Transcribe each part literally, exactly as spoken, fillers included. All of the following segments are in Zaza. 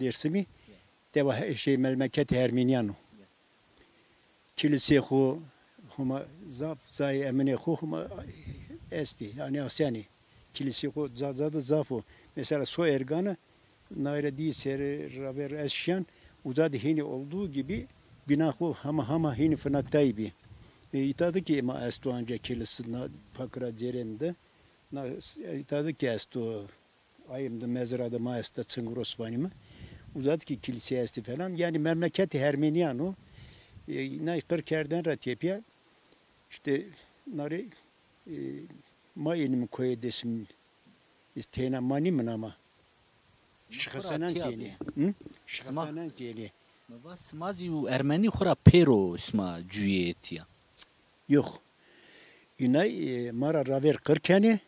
Dêrsimî, dewa he-, şey, memleketê Hermînîyan o. Kilisê xo huma zaf, zayê eminê xo huma estî, yanî asyanî. Kilisê xo ca, ca de zaf o. Mesela so ergana, naye ra dî serî raver ez şîyan, uca de hînî olduğu gibi bina xo hama, hama hînî finaktayî bî. E, îta de kî ma esto anca kilisi na pakira cêrên de. Na, îta de kî esto. Ayim de mezra de ma esta, Çingurosvanî mi. Uca de kî kilise estî falan. Yanî memleketê Hermênîyan o. E, nay qir kerden ra tepîya. Îşte narê, e, ma ênîmin koyê Dêrsim, iz teyna ma nîmin ama. Şixesenan kênê. Hı? Şixesenan kênê. Mi va sima zî û Ermenî xwu ra pêro sima cuyê tîya. Yox. Înay, e, ma ra raver qir kenê.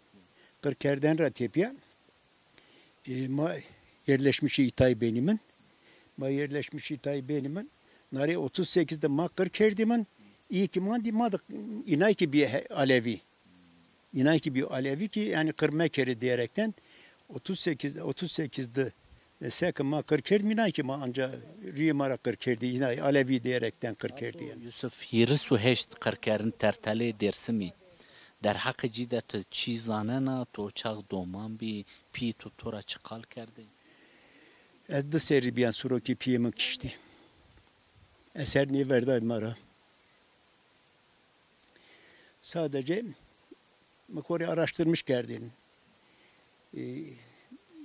Qir kerden ra tepîya. E, ma yerleşmişî îtay benîmin. Ma yerleşmişî îtay benîmin. Narê otuz sekiz de ma qir kerdîmin. Îyê ki mandî ma de, înay ki bî he-, Alevî. Înay ki bî Alevî ki, yanî qir mekerê diyerekten otuz sekiz, otuz sekiz de, e, seke ma qir kerdî, înay ki ma anca rîyê ma ra qir kerdî, înay Alevî diyerekten qir kerdî yanî. Yusuf, hîris û heşt qirkerin tertelê Dêrsimî. Derheqê cî de ti çî zanena, to çax doman bî, pîyê to to ra çi qal kerdê? Ez di serrî bîyan surokê pîyê min kiştî. Eser nêverday ma ra. Sadece mi xo rê araştırmış kerdîn. E,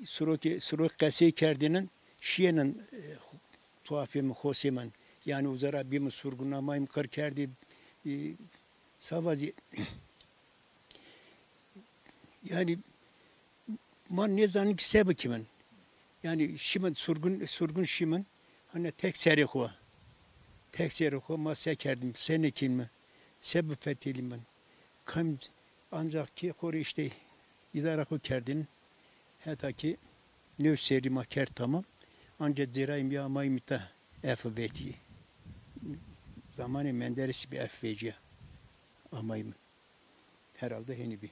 surokê, surok qesey kerdînin, şîyênin, e, tuhafê min, xosê min. Yanî uza ra bîmin surgun, amayim qir kerdî, e, savazî. Yanî ma nêzanin ki se bikimin. Yanî şimin surgun, surgun şimin. Hani tek serê xo. Tek serê xo ma se kerdim, se nêkîmin, se bifetelîmin. Kam ancak ki xo rê işte îdara xo kerdin. Heta ki new serî ma kerd tamam. Ancak cêrayim ya amayim îta ef vetî. Zamanê Menderesî bî ef vecîya amayim. Herhalde henî bî.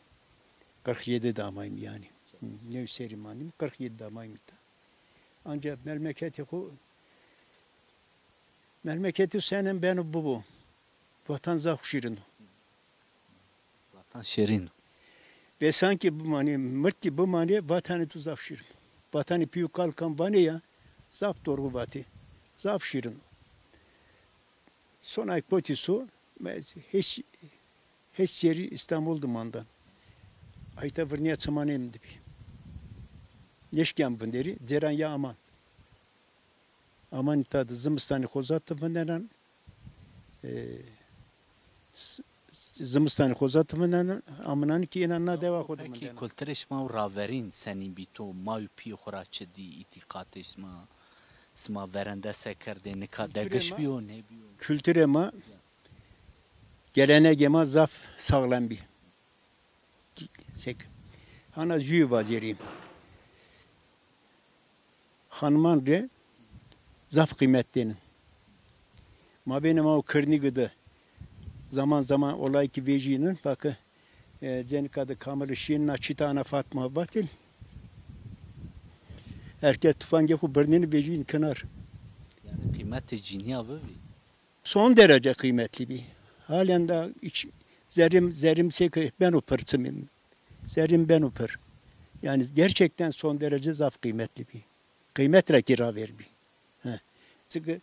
Qirx yedi de amayîm yanî. New serî mandîm, qirx yedi de amayîm îta. Ancak memleketê xo, memleketê xo senen beno bibo. Vatan zaf şîrin o. Vatan şêrîn o. Vesan ki bimanê, mird ki bimanê, vatanê to zaf şîrin o. Vatanê pî û kal kam vanê ya, zaf dorxu vatê. Zaf şîrin o. Sonay kotî so, ma ez hêç, hêç serî Îstanbul de mandan. Ayta virnîya çimanê mi de bî. Nêşkîyan vinderî, cêran ya aman. Aman îta de zimistanê xoza de vindenan. E, s-, s-, zimistanê xoza de vindenan, aminan ki ênan na dewa xo de vindenan. Peki kulturê şima û raverîn senîn bî, to may û pîyê xo ra çi dî, îtîqatê şima, sima verende se kerdê, nika degiş bîyo, nêbîyo? Kulturê ma, gelenegê ma zaf saxlem bî. Sek. Hana jûyê vacêrî. Xaniman rê zaf qîmet dênin. Mabênê ma û Kirnîgî de zaman zaman olay ki vejînin, fakî, e, cenika de kamilî şîn na çîta ana Fatma vatên. Herkes tufangê xo birnên vejîn kinar. Yanî qîmetê cînîya bibî. Son derece kıymetli bî. Halen de iç, zerrîm, zerrîm seke beno pir çimî. Zerrîm beno pir. Yani gerçekten son derece zaf kıymetli bî. Qîmet ra kî raver bî. He. Çünkü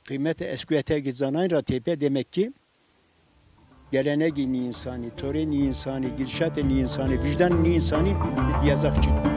qîmetê eskuetegi zanayn ra tepîya demek ki gelenegê nî însanî, torê nî însanî, gidişatê nî însanî, vîjdanê nî însanî dîya zaf çin.